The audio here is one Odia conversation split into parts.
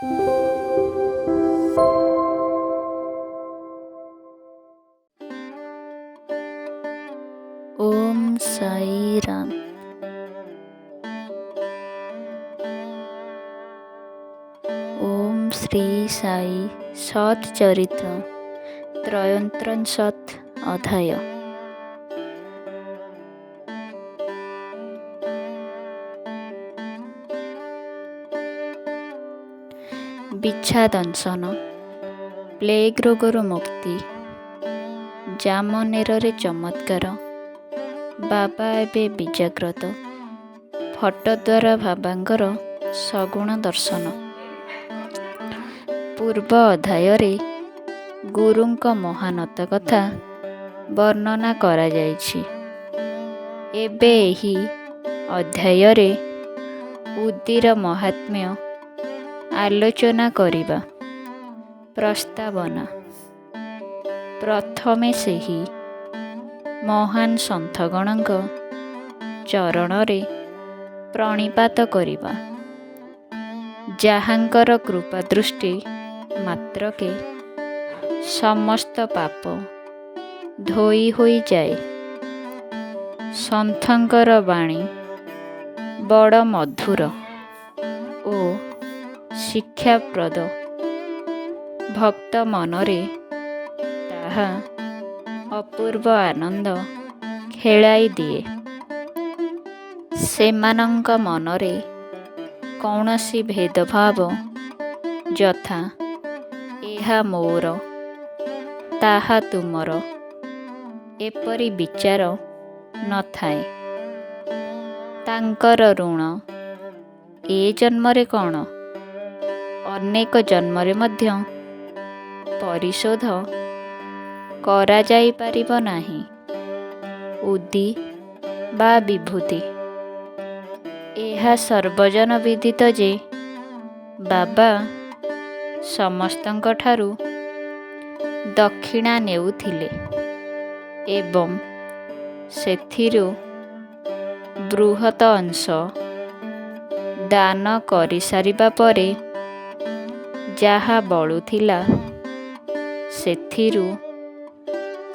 Om Sai Ram. Om Shri Sai ସତ୍ ଚରିତ୍ର ତ୍ରୟୋତ୍ରିଂଶତ୍ ଅଧ୍ୟାୟ। ବିଛା ଦଂଶନ, ପ୍ଲେଗ୍ ରୋଗରୁ ମୁକ୍ତି, ଜାମନେରରେ ଚମତ୍କାର, ବାବା ଏବେ ବିଜାଗ୍ରତ, ଫଟୋ ଦ୍ୱାରା ବାବାଙ୍କର ସଗୁଣ ଦର୍ଶନ। ପୂର୍ବ ଅଧ୍ୟାୟରେ ଗୁରୁଙ୍କ ମହାନତା କଥା ବର୍ଣ୍ଣନା କରାଯାଇଛି। ଏବେ ଏହି ଅଧ୍ୟାୟରେ ଉଦିର ମହାତ୍ମ୍ୟ ଆଲୋଚନା କରିବା। ପ୍ରସ୍ତାବନା। ପ୍ରଥମେ ସେହି ମହାନ ସନ୍ଥଗଣଙ୍କ ଚରଣରେ ପ୍ରଣିପାତ କରିବା, ଯାହାଙ୍କର କୃପାଦୃଷ୍ଟି ମାତ୍ରକେ ସମସ୍ତ ପାପ ଧୋଇ ହୋଇଯାଏ। ସନ୍ଥଙ୍କର ବାଣୀ ବଡ଼ ମଧୁର ଓ ଶିକ୍ଷାପ୍ରଦ। ଭକ୍ତ ମନରେ ତାହା ଅପୂର୍ବ ଆନନ୍ଦ ଖେଳାଇ ଦିଏ। ସେମାନଙ୍କ ମନରେ କୌଣସି ଭେଦଭାବ, ଯଥା ଏହା ମୋର, ତାହା ତୁମର, ଏପରି ବିଚାର ନଥାଏ। ତାଙ୍କର ଋଣ ଏ ଜନ୍ମରେ କ'ଣ, ଅନେକ ଜନ୍ମରେ ମଧ୍ୟ ପରିଶୋଧ କରାଯାଇପାରିବ ନାହିଁ। ଉଦି ବା ବିଭୂତି। ଏହା ସର୍ବଜନ ବିଦିତ ଯେ ବାବା ସମସ୍ତଙ୍କଠାରୁ ଦକ୍ଷିଣା ନେଉଥିଲେ ଏବଂ ସେଥିରୁ ବୃହତ ଅଂଶ ଦାନ କରିସାରିବା ପରେ ଯାହା ବଳୁଥିଲା, ସେଥିରୁ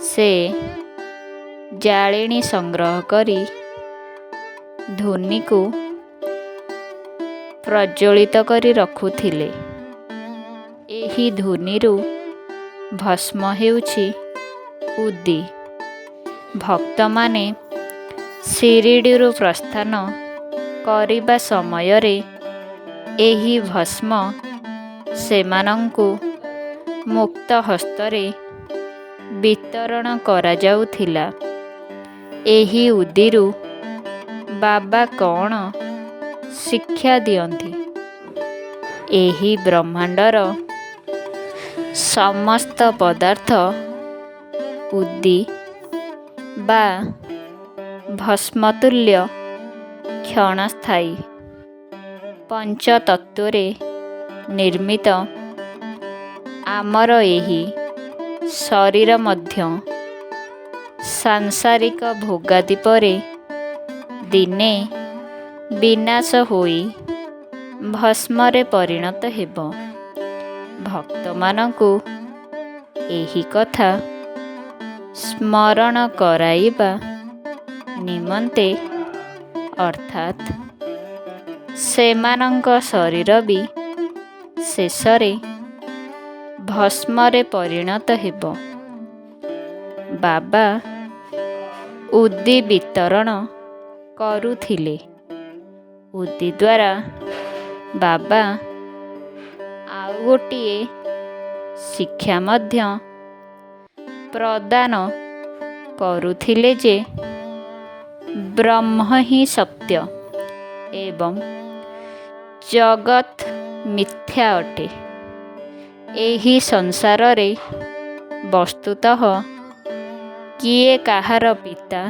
ସେ ଜାଳେଣି ସଂଗ୍ରହ କରି ଧୁନିକୁ ପ୍ରଜ୍ୱଳିତ କରି ରଖୁଥିଲେ। ଏହି ଧୁନିରୁ ଭସ୍ମ ହେଉଛି ଉଦି। ଭକ୍ତମାନେ ଶିରିଡ଼ିରୁ ପ୍ରସ୍ଥାନ କରିବା ସମୟରେ ଏହି ଭସ୍ମ ସେମାନଙ୍କୁ ମୁକ୍ତ ହସ୍ତରେ ବିତରଣ କରାଯାଉଥିଲା। ଏହି ଉଦିରୁ ବାବା କ'ଣ ଶିକ୍ଷା ଦିଅନ୍ତି? ଏହି ବ୍ରହ୍ମାଣ୍ଡର ସମସ୍ତ ପଦାର୍ଥ ଉଦି ବା ଭସ୍ମତୁଲ୍ୟ କ୍ଷଣସ୍ଥାୟୀ। ପଞ୍ଚତତ୍ତ୍ୱରେ ନିର୍ମିତ ଆମର ଏହି ଶରୀର ମଧ୍ୟ ସାଂସାରିକ ଭୋଗାଦି ପରେ ଦିନେ ବିନାଶ ହୋଇ ଭସ୍ମରେ ପରିଣତ ହେବ। ଭକ୍ତମାନଙ୍କୁ ଏହି କଥା ସ୍ମରଣ କରାଇବା ନିମନ୍ତେ, ଅର୍ଥାତ୍ ସେମାନଙ୍କ ଶରୀର ବି ଶେଷରେ ଭସ୍ମରେ ପରିଣତ ହେବ, ବାବା ଉଦି ବିତରଣ କରୁଥିଲେ। ଉଦି ଦ୍ୱାରା ବାବା ଆଉ ଗୋଟିଏ ଶିକ୍ଷା ମଧ୍ୟ ପ୍ରଦାନ କରୁଥିଲେ ଯେ ବ୍ରହ୍ମ ହିଁ ସତ୍ୟ ଏବଂ ଜଗତ୍ ମିଥ୍ୟା ଅଟେ। ଏହି ସଂସାରରେ ବସ୍ତୁତଃ କିଏ କାହାର ପିତା,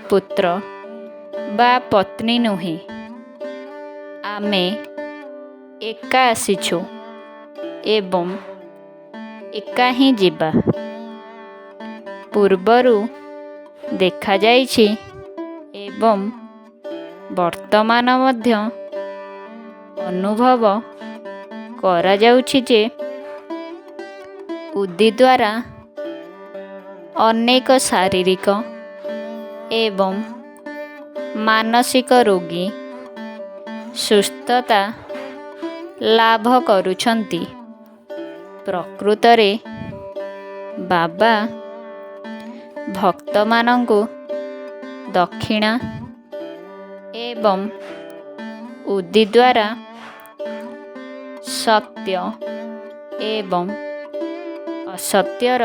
ପୁତ୍ର ବା ପତ୍ନୀ ନୁହେଁ। ଆମେ ଏକା ଆସିଛୁ ଏବଂ ଏକା ହିଁ ଯିବା। ପୂର୍ବରୁ ଦେଖାଯାଇଛି ଏବଂ ବର୍ତ୍ତମାନ ମଧ୍ୟ ଅନୁଭବ କରାଯାଉଛି ଯେ ଉଦି ଦ୍ୱାରା ଅନେକ ଶାରୀରିକ ଏବଂ ମାନସିକ ରୋଗୀ ସୁସ୍ଥତା ଲାଭ କରୁଛନ୍ତି। ପ୍ରକୃତରେ ବାବା ଭକ୍ତମାନଙ୍କୁ ଦକ୍ଷିଣା ଏବଂ ଉଦି ଦ୍ୱାରା ସତ୍ୟ ଏବଂ ଅସତ୍ୟର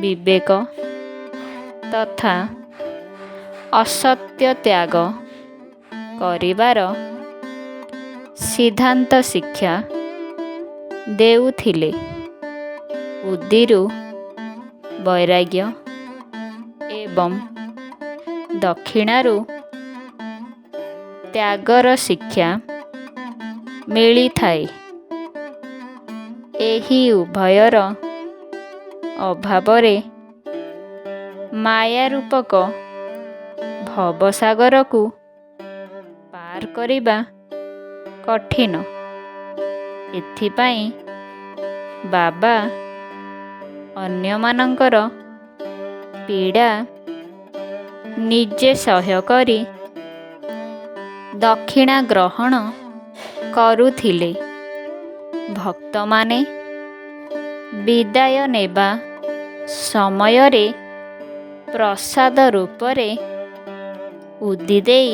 ବିବେକ ତଥା ଅସତ୍ୟ ତ୍ୟାଗ କରିବାର ସିଦ୍ଧାନ୍ତ ଶିକ୍ଷା ଦେଉଥିଲେ। ଉଦିରୁ ବୈରାଗ୍ୟ ଏବଂ ଦକ୍ଷିଣାରୁ ତ୍ୟାଗର ଶିକ୍ଷା ମିଳିଥାଏ। ଏହି ଉଭୟର ଅଭାବରେ ମାୟା ରୂପକ ଭବସାଗରକୁ ପାର କରିବା କଠିନ। ଏଥିପାଇଁ ବାବା ଅନ୍ୟମାନଙ୍କର ପୀଡ଼ା ନିଜେ ସହ୍ୟ କରି ଦକ୍ଷିଣା ଗ୍ରହଣ କରୁଥିଲେ। ଭକ୍ତମାନେ ବିଦାୟ ନେବା ସମୟରେ ପ୍ରସାଦ ରୂପରେ ଉଦି ଦେଇ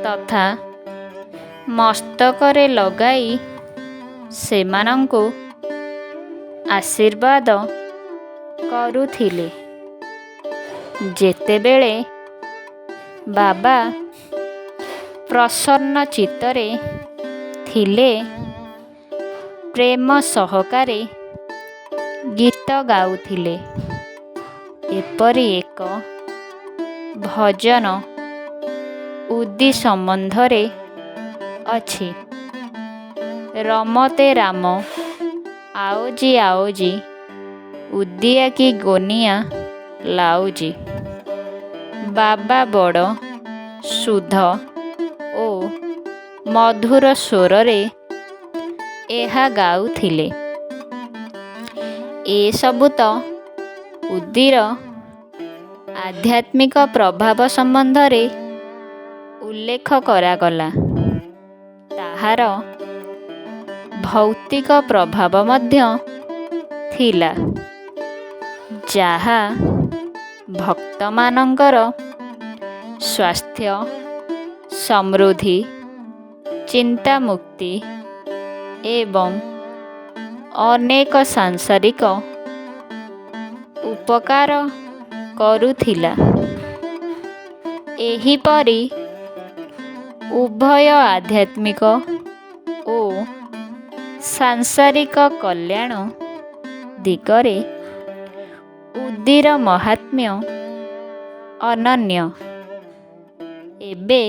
ତଥା ମସ୍ତକରେ ଲଗାଇ ସେମାନଙ୍କୁ ଆଶୀର୍ବାଦ କରୁଥିଲେ। ଯେତେବେଳେ ବାବା ପ୍ରସନ୍ନ ଚିତ୍ତରେ ଥିଲେ, ପ୍ରେମ ସହକାରେ ଗୀତ ଗାଉଥିଲେ। ଏପରି ଏକ ଭଜନ ଉଦି ସମ୍ବନ୍ଧରେ ଅଛି। ରମତେ ରାମ ଆଓଜି ଆଓଜି, ଉଦିଆ କି ଗୋନିଆ ଲାଉଜି। ବାବା ବଡ଼ ଶୁଦ୍ଧ ଓ ମଧୁର ସ୍ୱରରେ ଏହା ଗାଉଥିଲେ। ଏସବୁ ତ ଉଦିର ଆଧ୍ୟାତ୍ମିକ ପ୍ରଭାବ ସମ୍ବନ୍ଧରେ ଉଲ୍ଲେଖ କରାଗଲା। ତାହାର ଭୌତିକ ପ୍ରଭାବ ମଧ୍ୟ ଥିଲା, ଯାହା ଭକ୍ତମାନଙ୍କର ସ୍ୱାସ୍ଥ୍ୟ, ସମୃଦ୍ଧି, ଚିନ୍ତାମୁକ୍ତି ଏବଂ ଅନେକ ସାଂସାରିକ ଉପକାର କରୁଥିଲା। ଏହିପରି ଉଭୟ ଆଧ୍ୟାତ୍ମିକ ଓ ସାଂସାରିକ କଲ୍ୟାଣ ଦିଗରେ ଉଦିର ମହାତ୍ମ୍ୟ ଅନନ୍ୟ। ଏବେ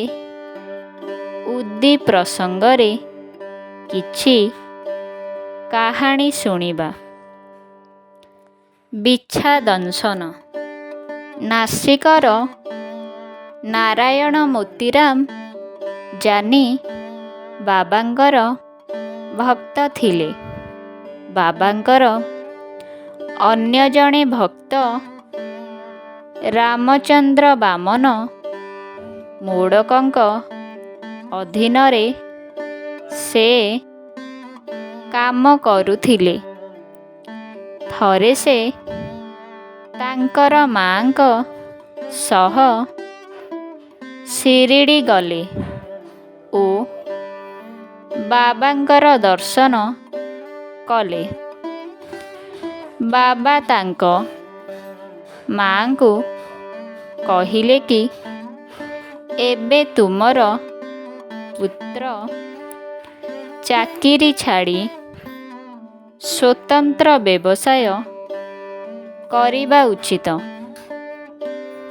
ଉଦି ପ୍ରସଙ୍ଗରେ କିଛି କାହାଣୀ ଶୁଣିବା। ବିଛା ଦଂଶନ। ନାସିକର ନାରାୟଣ ମୋତିରାମ ଜାନି ବାବାଙ୍କର ଭକ୍ତ ଥିଲେ। ବାବାଙ୍କର ଅନ୍ୟ ଜଣେ ଭକ୍ତ ରାମଚନ୍ଦ୍ର ବାମନ ମୋଡ଼କଙ୍କ ଅଧୀନରେ ସେ କାମ କରୁଥିଲେ। ଥରେ ସେ ତାଙ୍କର ମାଆଙ୍କ ସହ ଶିରିଡ଼ି ଗଲେ ଓ ବାବାଙ୍କର ଦର୍ଶନ କଲେ। ବାବା ତାଙ୍କ ମାଆଙ୍କୁ କହିଲେ କି ଏବେ ତୁମର ପୁତ୍ର ଚାକିରି ଛାଡ଼ି ସ୍ୱତନ୍ତ୍ର ବ୍ୟବସାୟ କରିବା ଉଚିତ।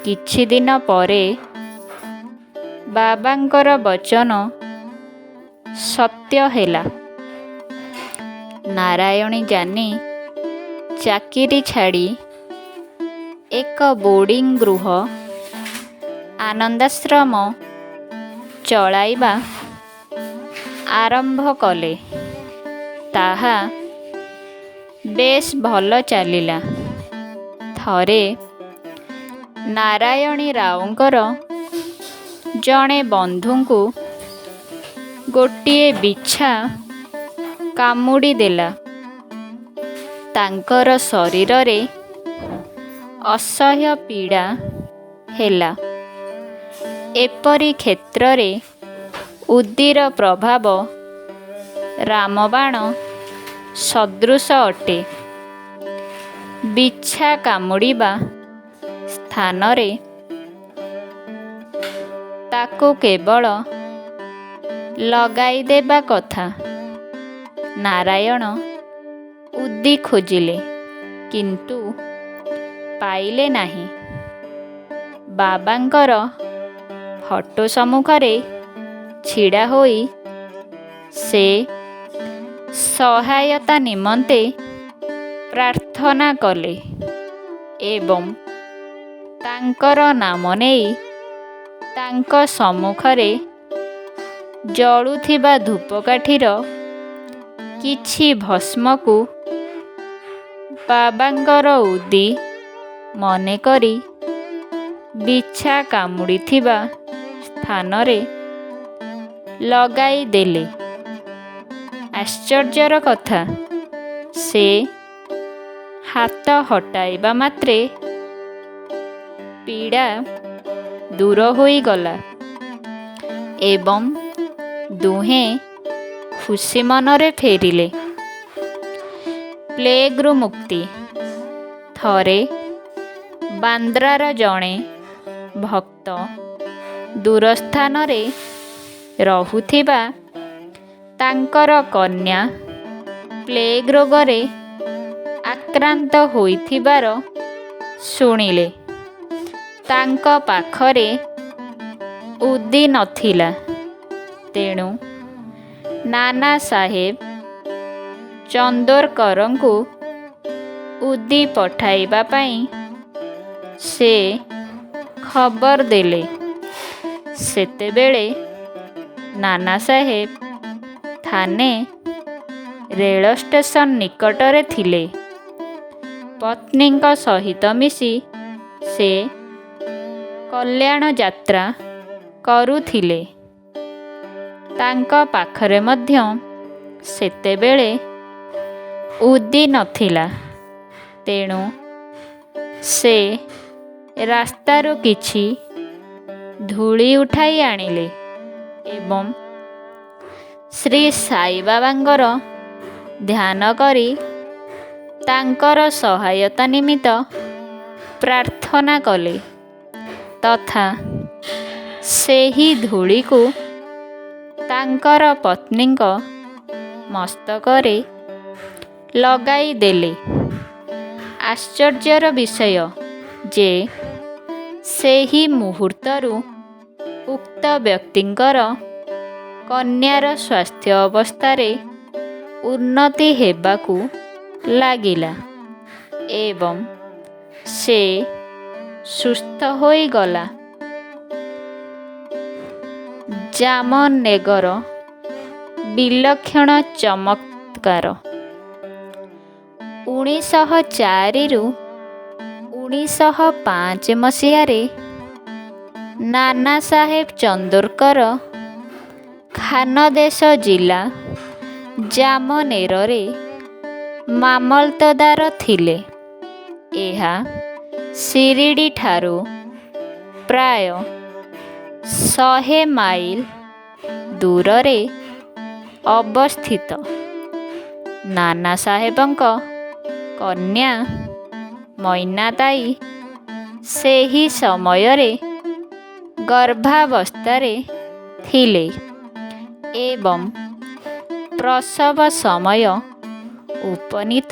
କିଛିଦିନ ପରେ ବାବାଙ୍କର ବଚନ ସତ୍ୟ ହେଲା। ନାରାୟଣୀ ଜାନି ଚାକିରି ଛାଡ଼ି ଏକ ବୋର୍ଡ଼ିଂ ଗୃହ ଆନନ୍ଦାଶ୍ରମ ଚଳାଇବା ଆରମ୍ଭ କଲେ। ତାହା ବେଶ୍ ଭଲ ଚାଲିଲା। ଥରେ ନାରାୟଣୀ ରାଓଙ୍କର ଜଣେ ବନ୍ଧୁଙ୍କୁ ଗୋଟିଏ ବିଛା କାମୁଡ଼ି ଦେଲା। ତାଙ୍କର ଶରୀରରେ ଅସହ୍ୟ ପୀଡ଼ା ହେଲା। ଏପରି କ୍ଷେତ୍ରରେ ଉଦିର ପ୍ରଭାବ ରାମବାଣ ସଦୃଶ ଅଟେ। ବିଛା କାମୁଡ଼ିବା ସ୍ଥାନରେ ତାକୁ କେବଳ ଲଗାଇଦେବା କଥା। ନାରାୟଣ ଉଦି ଖୋଜିଲେ, କିନ୍ତୁ ପାଇଲେ ନାହିଁ। ବାବାଙ୍କର ଫଟୋ ସମ୍ମୁଖରେ ଛିଡ଼ା ହୋଇ ସେ ସହାୟତା ନିମନ୍ତେ ପ୍ରାର୍ଥନା କଲେ ଏବଂ ତାଙ୍କର ନାମ ନେଇ ତାଙ୍କ ସମ୍ମୁଖରେ ଜଳୁଥିବା ଧୂପକାଠିର କିଛି ଭସ୍ମକୁ ବାବାଙ୍କର ଉଦି ମନେକରି ବିଛା କାମୁଡ଼ିଥିବା ସ୍ଥାନରେ ଲଗାଇଦେଲେ। ଆଶ୍ଚର୍ଯ୍ୟର କଥା, ସେ ହାତ ହଟାଇବା ମାତ୍ରେ ପୀଡ଼ା ଦୂର ହୋଇଗଲା ଏବଂ ଦୁହେଁ ଖୁସି ମନରେ ଫେରିଲେ। ପ୍ଲେଗରୁ ମୁକ୍ତି। ଥରେ ବାନ୍ଦ୍ରାର ଜଣେ ଭକ୍ତ ଦୂରସ୍ଥାନରେ ରହୁଥିବା ତାଙ୍କର କନ୍ୟା ପ୍ଲେଗ ରୋଗରେ ଆକ୍ରାନ୍ତ ହୋଇଥିବାର ଶୁଣିଲେ। ତାଙ୍କ ପାଖରେ ଉଦି ନଥିଲା। ତେଣୁ ନାନା ସାହେବ ଚନ୍ଦୋରକରଙ୍କୁ ଉଦି ପଠାଇବା ପାଇଁ ସେ ଖବର ଦେଲେ। ସେତେବେଳେ ନାନା ସାହେବ ଥାନେ ରେଳ ଷ୍ଟେସନ ନିକଟରେ ଥିଲେ। ପତ୍ନୀଙ୍କ ସହିତ ମିଶି ସେ କଲ୍ୟାଣ ଯାତ୍ରା କରୁଥିଲେ। ତାଙ୍କ ପାଖରେ ମଧ୍ୟ ସେତେବେଳେ ଉଦି ନଥିଲା। ତେଣୁ ସେ ରାସ୍ତାରୁ କିଛି ଧୂଳି ଉଠାଇ ଆଣିଲେ ଏବଂ ଶ୍ରୀ ସାଇବାବାଙ୍କର ଧ୍ୟାନ କରି ତାଙ୍କର ସହାୟତା ନିମିତ୍ତ ପ୍ରାର୍ଥନା କଲେ ତଥା ସେହି ଧୂଳିକୁ ତାଙ୍କର ପତ୍ନୀଙ୍କ ମସ୍ତକରେ ଲଗାଇଦେଲେ। ଆଶ୍ଚର୍ଯ୍ୟର ବିଷୟ ଯେ ସେହି ମୁହୂର୍ତ୍ତରୁ ଉକ୍ତ ବ୍ୟକ୍ତିଙ୍କର କନ୍ୟାର ସ୍ୱାସ୍ଥ୍ୟ ଅବସ୍ଥାରେ ଉନ୍ନତି ହେବାକୁ ଲାଗିଲା ଏବଂ ସେ ସୁସ୍ଥ ହୋଇଗଲା। ଜାମନେଗର ବିଲକ୍ଷଣ ଚମତ୍କାର। 1904ରୁ 1905 ମସିହାରେ ନାନା ସାହେବ ଚନ୍ଦୋରକର ଖାନଦେଶ ଜିଲ୍ଲା ଜାମନେରରେ ମାମଲତଦାର ଥିଲେ। ଏହା ଶିରିଡ଼ିଠାରୁ ପ୍ରାୟ 100 ମାଇଲ ଦୂରରେ ଅବସ୍ଥିତ। ନାନା ସାହେବଙ୍କ କନ୍ୟା ମୈନାତାଇ ସେହି ସମୟରେ ଗର୍ଭାବସ୍ଥାରେ ଥିଲେ ଏବଂ ପ୍ରସବ ସମୟ ଉପନୀତ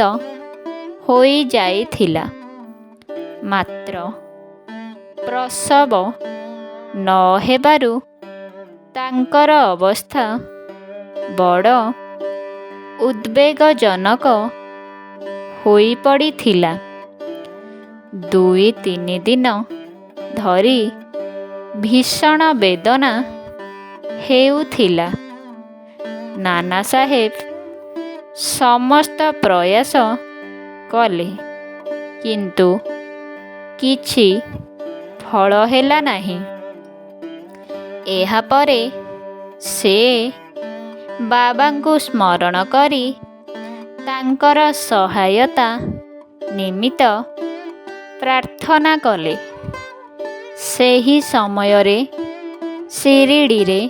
ହୋଇଯାଇଥିଲା। ମାତ୍ର ପ୍ରସବ ନ ହେବାରୁ ତାଙ୍କର ଅବସ୍ଥା ବଡ଼ ଉଦ୍ବେଗଜନକ ହୋଇପଡ଼ିଥିଲା। 2-3 ଦିନ ଧରି ଭୀଷଣ ବେଦନା ହେଉଥିଲା। ନାନା ସାହେବ ସମସ୍ତ ପ୍ରୟାସ କଲେ, କିନ୍ତୁ କିଛି ଫଳ ହେଲା ନାହିଁ। ଏହାପରେ ସେ ବାବାଙ୍କୁ ସ୍ମରଣ କରି ତାଙ୍କର ସହାୟତା ନିମିତ୍ତ ପ୍ରାର୍ଥନା କଲେ। ସେହି ସମୟରେ ଶିରିଡ଼ିରେ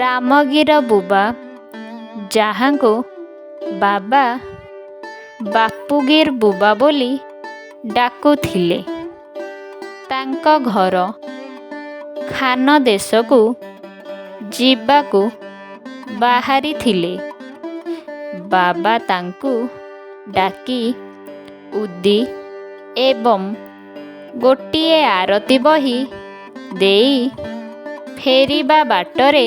ରାମଗିର ବୁବା, ଯାହାଙ୍କୁ ବାବା ବାପୁଗିର ବୁବା ବୋଲି ଡାକୁଥିଲେ, ତାଙ୍କ ଘର ଖାନଦେଶକୁ ଯିବାକୁ ବାହାରିଥିଲେ। ବାବା ତାଙ୍କୁ ଡାକି ଉଦି ଏବଂ ଗୋଟିଏ ଆରତି ବହି ଦେଇ ଫେରିବା ବାଟରେ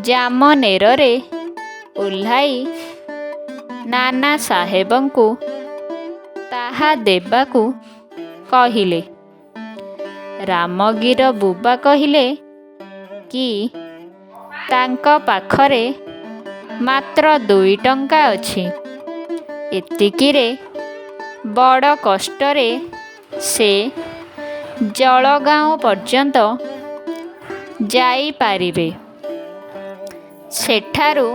ଜାମନେରରେ ଓହ୍ଲାଇ ନାନା ସାହେବଙ୍କୁ ତାହା ଦେବାକୁ କହିଲେ। ରାମଗିର ବୁବା କହିଲେ କି ତାଙ୍କ ପାଖରେ ମାତ୍ର 2 ଟଙ୍କା ଅଛି। ଏତିକିରେ ବଡ଼ କଷ୍ଟରେ ସେ ଜଳଗାଓଁ ପର୍ଯ୍ୟନ୍ତ ଯାଇପାରିବେ। ସେଠାରୁ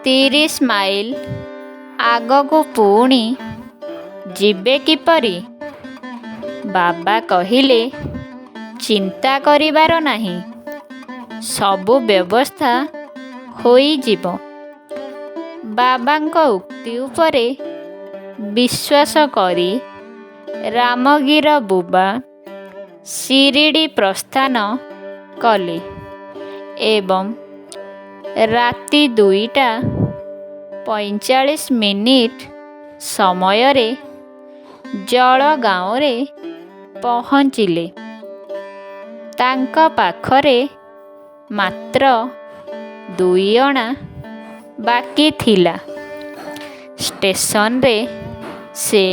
30 ମାଇଲ ଆଗକୁ ପୁଣି ଯିବେ କିପରି? ବାବା କହିଲେ, ଚିନ୍ତା କରିବାର ନାହିଁ, ସବୁ ବ୍ୟବସ୍ଥା ହୋଇଯିବ। ବାବାଙ୍କ ଉକ୍ତି ଉପରେ ବିଶ୍ୱାସ କରି ରାମଗିର ବୁବା ଶିରିଡ଼ି ପ୍ରସ୍ଥାନ କଲେ ଏବଂ ରାତି 2ଟା 45 ମିନିଟ୍ ସମୟରେ ଜଳଗାଓଁରେ ପହଞ୍ଚିଲେ। ତାଙ୍କ ପାଖରେ ମାତ୍ର 2 ଅଣା ବାକି ଥିଲା। ଷ୍ଟେସନରେ ସେ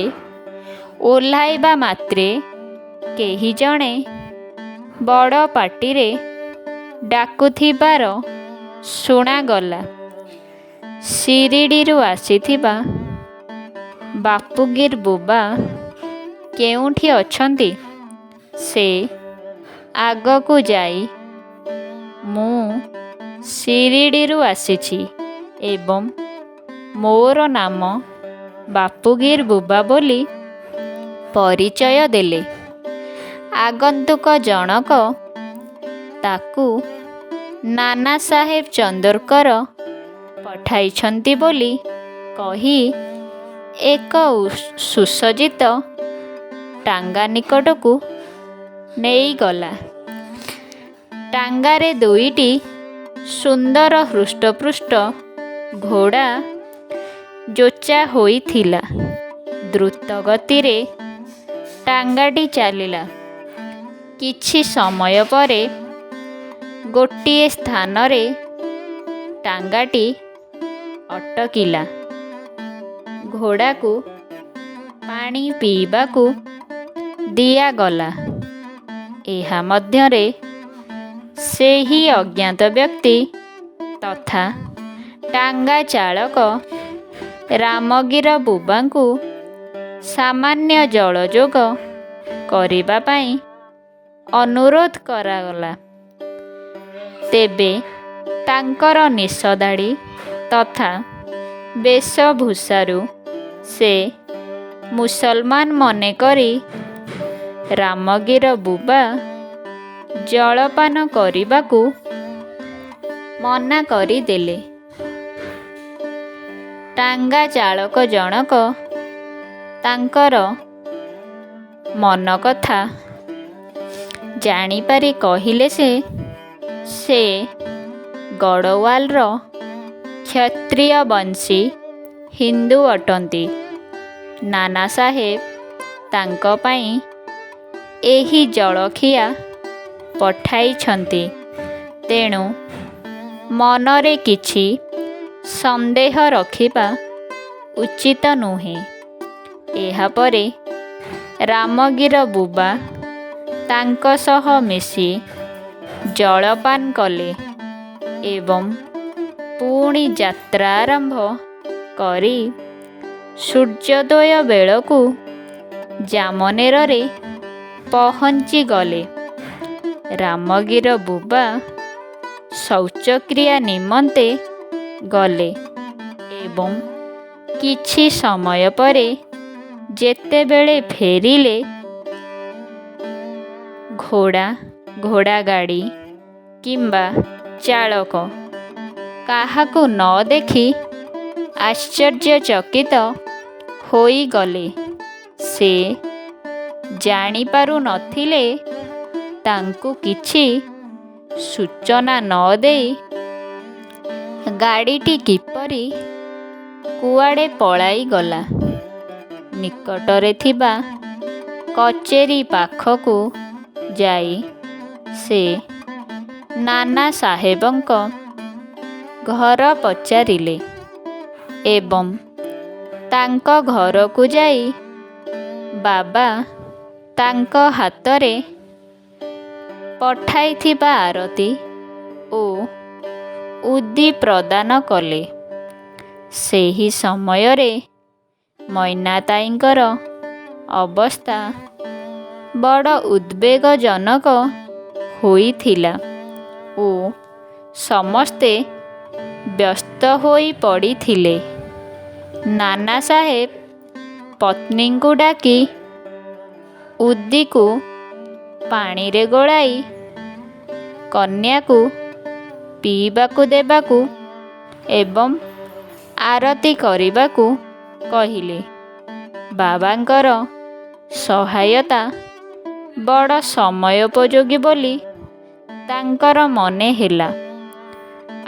ଓହ୍ଲାଇବା ମାତ୍ରେ କେହି ଜଣେ ବଡ଼ ପାଟିରେ ଡାକୁଥିବାର ଶୁଣାଗଲା, "ଶିରିଡ଼ିରୁ ଆସିଥିବା ବାପୁଗିର ବୁବା କେଉଁଠି ଅଛନ୍ତି?" ସେ ଆଗକୁ ଯାଇ ମୁଁ ଶିରିଡ଼ିରୁ ଆସିଛି ଏବଂ ମୋର ନାମ ବାପୁଗିର ବୁବା ବୋଲି ପରିଚୟ ଦେଲେ। ଆଗନ୍ତୁକ ଜଣକ ତାକୁ ନାନା ସାହେବ ଚନ୍ଦୋରକର ପଠାଇଛନ୍ତି ବୋଲି କହି ଏକ ସୁସଜ୍ଜିତ ଟାଙ୍ଗା ନିକଟକୁ ନେଇଗଲା। ଟାଙ୍ଗାରେ ଦୁଇଟି ସୁନ୍ଦର ହୃଷ୍ଟପୃଷ୍ଟ ଘୋଡ଼ା ଯୋଚା ହୋଇଥିଲା। ଦ୍ରୁତ ଗତିରେ ଟାଙ୍ଗାଟି ଚାଲିଲା। କିଛି ସମୟ ପରେ ଗୋଟିଏ ସ୍ଥାନରେ ଟାଙ୍ଗାଟି ଅଟକିଲା। ଘୋଡ଼ାକୁ ପାଣି ପିଇବାକୁ ଦିଆଗଲା। ଏହା ମଧ୍ୟରେ ସେହି ଅଜ୍ଞାତ ବ୍ୟକ୍ତି ତଥା ଟାଙ୍ଗା ଚାଳକ ରାମଗିର ବୁବାଙ୍କୁ ସାମାନ୍ୟ ଜଳଯୋଗ କରିବା ପାଇଁ ଅନୁରୋଧ କରାଗଲା। ତେବେ ତାଙ୍କର ନିଶଦାଢ଼ି ତଥା ବେଶଭୂଷାରୁ ସେ ମୁସଲମାନ ମନେକରି ରାମଗିର ବୁବା ଜଳପାନ କରିବାକୁ ମନା କରିଦେଲେ। ଟାଙ୍ଗା ଚାଳକ ଜଣକ ତାଙ୍କର ମନକଥା ଜାଣିପାରି କହିଲେ ଯେ ସେ ଗଡ଼ୱାଲର କ୍ଷତ୍ରିୟବଂଶୀ ହିନ୍ଦୁ ଅଟନ୍ତି। ନାନା ସାହେବ ତାଙ୍କ ପାଇଁ ଏହି ଜଳଖିଆ ପଠାଇଛନ୍ତି, ତେଣୁ ମନରେ କିଛି ସନ୍ଦେହ ରଖିବା ଉଚିତ ନୁହେଁ। ଏହାପରେ ରାମଗିର ବୁବା ତାଙ୍କ ସହ ମିଶି ଜଳପାନ କଲେ ଏବଂ ପୁଣି ଯାତ୍ରା ଆରମ୍ଭ କରି ସୂର୍ଯ୍ୟୋଦୟ ବେଳକୁ ଜାମନେରରେ ପହଞ୍ଚିଗଲେ। ରାମଗିର ବୁବା ଶୌଚକ୍ରିୟା ନିମନ୍ତେ ଗଲେ ଏବଂ କିଛି ସମୟ ପରେ ଯେତେବେଳେ ଫେରିଲେ, ଘୋଡ଼ା, ଘୋଡ଼ାଗାଡ଼ି କିମ୍ବା ଚାଳକ କାହାକୁ ନ ଦେଖି ଆଶ୍ଚର୍ଯ୍ୟଚକିତ ହୋଇଗଲେ। ସେ ଜାଣିପାରୁ ନଥିଲେ, ତାଙ୍କୁ କିଛି ସୂଚନା ନ ଦେଇ ଗାଡ଼ିଟି କିପରି କୁଆଡ଼େ ପଳାଇଗଲା। ନିକଟରେ ଥିବା କଚେରୀ ପାଖକୁ ଯାଇ ସେ ନାନା ସାହେବଙ୍କ ଘର ପଚାରିଲେ ଏବଂ ତାଙ୍କ ଘରକୁ ଯାଇ ବାବା ତାଙ୍କ ହାତରେ ପଠାଇଥିବା ଆରତି ଓ ଉଦି ପ୍ରଦାନ କଲେ। ସେହି ସମୟରେ ମୈନାତାଇଙ୍କର ଅବସ୍ଥା ବଡ଼ ଉଦ୍ବେଗଜନକ ହୋଇଥିଲା ଓ ସମସ୍ତେ ବ୍ୟସ୍ତ ହୋଇ ପଡ଼ିଥିଲେ। ନାନା ସାହେବ ପତ୍ନୀଙ୍କୁ ଡାକି ଉଦିକୁ ପାଣିରେ ଗୋଳାଇ କନ୍ୟାକୁ ପିଇବାକୁ ଦେବାକୁ ଏବଂ ଆରତି କରିବାକୁ କହିଲେ। ବାବାଙ୍କର ସହାୟତା ବଡ଼ ସମୟୋପଯୋଗୀ ବୋଲି ତାଙ୍କର ମନେ ହେଲା।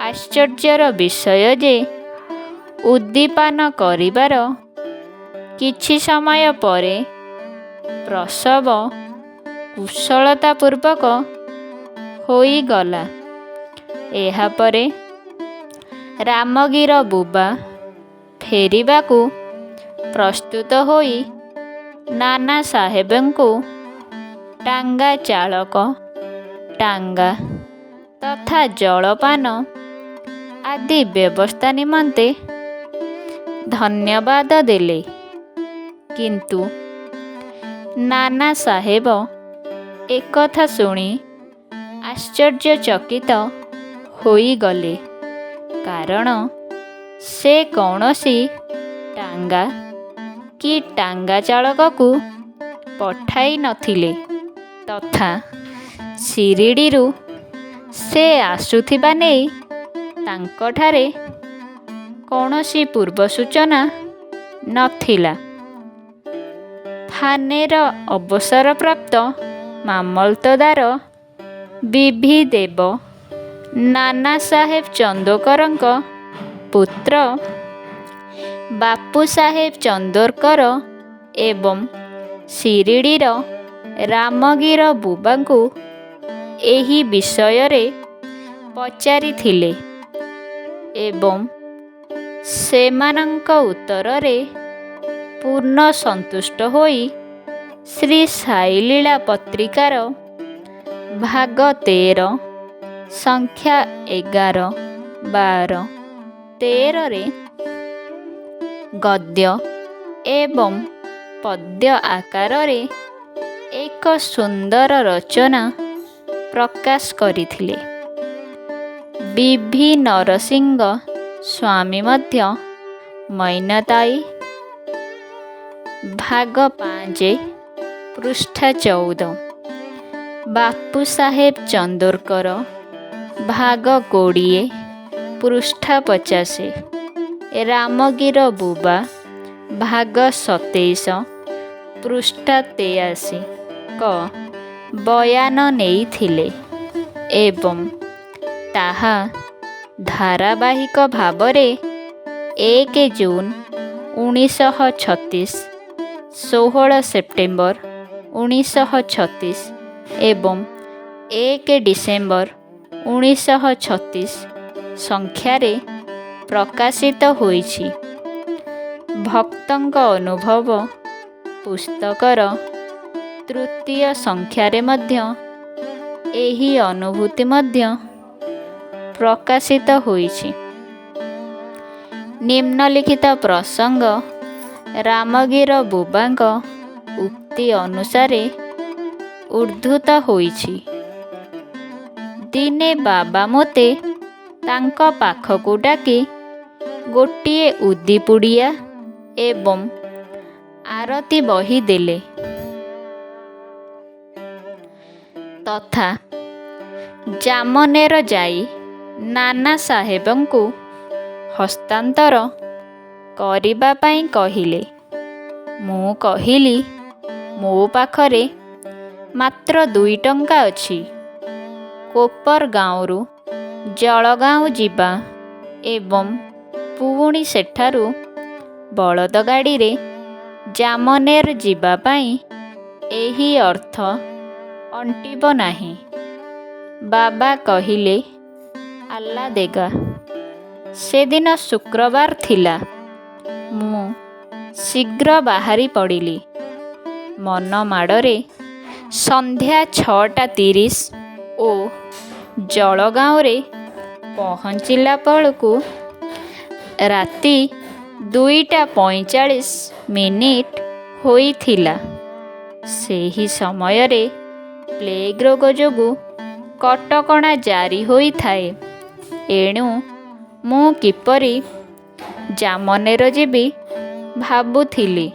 ଆଶ୍ଚର୍ଯ୍ୟର ବିଷୟ ଯେ, ଉଦିପାନ କରିବାର କିଛି ସମୟ ପରେ ପ୍ରସବ କୁଶଳତାପୂର୍ବକ ହୋଇଗଲା। ଏହାପରେ ରାମଗିର ବୁବା ଫେରିବାକୁ ପ୍ରସ୍ତୁତ ହୋଇ ନାନା ସାହେବଙ୍କୁ ଟାଙ୍ଗା ଚାଳକ, ଟାଙ୍ଗା ତଥା ଜଳପାନ ଆଦି ବ୍ୟବସ୍ଥା ନିମନ୍ତେ ଧନ୍ୟବାଦ ଦେଲେ। କିନ୍ତୁ ନାନା ସାହେବ ଏକଥା ଶୁଣି ଆଶ୍ଚର୍ଯ୍ୟଚକିତ ହୋଇଗଲେ, କାରଣ ସେ କୌଣସି ଟାଙ୍ଗା କି ଟାଙ୍ଗା ଚାଳକକୁ ପଠାଇ ନଥିଲେ ତଥା ଶିରିଡ଼ିରୁ ସେ ଆସୁଥିବା ନେଇ ତାଙ୍କଠାରେ କୌଣସି ପୂର୍ବ ସୂଚନା ନଥିଲା। ଥାନେର ଅବସରପ୍ରାପ୍ତ ମାମଲତଦାର ବି.ଭି. ଦେବ, ନାନା ସାହେବ ଚନ୍ଦୋରକରଙ୍କ ପୁତ୍ର ବାପୁ ସାହେବ ଚନ୍ଦୋରକର ଏବଂ ଶିରିଡ଼ିର ରାମଗିର ବୁବାଙ୍କୁ ଏହି ବିଷୟରେ ପଚାରିଥିଲେ ଏବଂ ସେମାନଙ୍କ ଉତ୍ତରରେ ପୂର୍ଣ୍ଣ ସନ୍ତୁଷ୍ଟ ହୋଇ ଶ୍ରୀ ସାଇଲୀଳା ପତ୍ରିକାର ଭାଗ 13, ସଂଖ୍ୟା 11, 12, 13ରେ ଗଦ୍ୟ ଏବଂ ପଦ୍ୟ ଆକାରରେ ଏକ ସୁନ୍ଦର ରଚନା ପ୍ରକାଶ କରିଥିଲେ। ବି.ଭି. ନରସିଂହ ସ୍ୱାମୀ ମଧ୍ୟ ମୈନତାଇ, ଭାଗ 5, ପୃଷ୍ଠା 14, ବାପୁ ସାହେବ ଚନ୍ଦୋରକର, ଭାଗ 20, ପୃଷ୍ଠା 50, ରାମଗିର ବୁବା, ଭାଗ 27, ପୃଷ୍ଠା 83 ଙ୍କ ବୟାନ ନେଇଥିଲେ ଏବଂ ତାହା ଧାରାବାହିକ ଭାବରେ 1 ଜୁନ୍ 1936, 16 ସେପ୍ଟେମ୍ବର 1936 ଏବଂ 1 ଡିସେମ୍ବର 1936 ସଂଖ୍ୟାରେ ପ୍ରକାଶିତ ହୋଇଛି। ଭକ୍ତଙ୍କ ଅନୁଭବ ପୁସ୍ତକର ତୃତୀୟ ସଂଖ୍ୟାରେ ମଧ୍ୟ ଏହି ଅନୁଭୂତି ମଧ୍ୟ ପ୍ରକାଶିତ ହୋଇଛି। ନିମ୍ନଲିଖିତ ପ୍ରସଙ୍ଗ ରାମଗିର ବୁବାଙ୍କ ଉକ୍ତି ଅନୁସାରେ ଉଦ୍ଧୃତ ହୋଇଛି। ଦିନେ ବାବା ମୋତେ ତାଙ୍କ ପାଖକୁ ଡାକି ଗୋଟିଏ ଉଦି ପୁଡ଼ିଆ ଏବଂ ଆରତି ବହି ଦେଲେ ତଥା ଜାମନେର ଯାଇ ନାନା ସାହେବଙ୍କୁ ହସ୍ତାନ୍ତର କରିବା ପାଇଁ କହିଲେ। ମୁଁ କହିଲି, ମୋ ପାଖରେ ମାତ୍ର 2 ଟଙ୍କା ଅଛି। କୋପରଗାଓଁରୁ ଜଳଗାଓଁ ଯିବା ଏବଂ ପୁଣି ସେଠାରୁ ବଳଦଗାଡ଼ିରେ ଜାମନେର ଯିବା ପାଇଁ ଏହି ଅର୍ଥ ଅଣ୍ଟିବ ନାହିଁ। ବାବା କହିଲେ, "ଆଲ୍ଲା ଦେଗା।" ସେଦିନ ଶୁକ୍ରବାର ଥିଲା। ମୁଁ ଶୀଘ୍ର ବାହାରି ପଡ଼ିଲି। ମନମାଡ଼ରେ ସନ୍ଧ୍ୟା 6ଟା 30 ଓ ଜଳଗାଓଁରେ ପହଞ୍ଚିଲା ବେଳକୁ ରାତି 2ଟା 45 ମିନିଟ ହୋଇଥିଲା। ସେହି ସମୟରେ ପ୍ଲେଗ ରୋଗ ଯୋଗୁଁ କଟକଣା ଜାରି ହୋଇଥାଏ। ଏଣୁ ମୁଁ କିପରି ଜାମନେର ଯିବି ଭାବୁଥିଲି।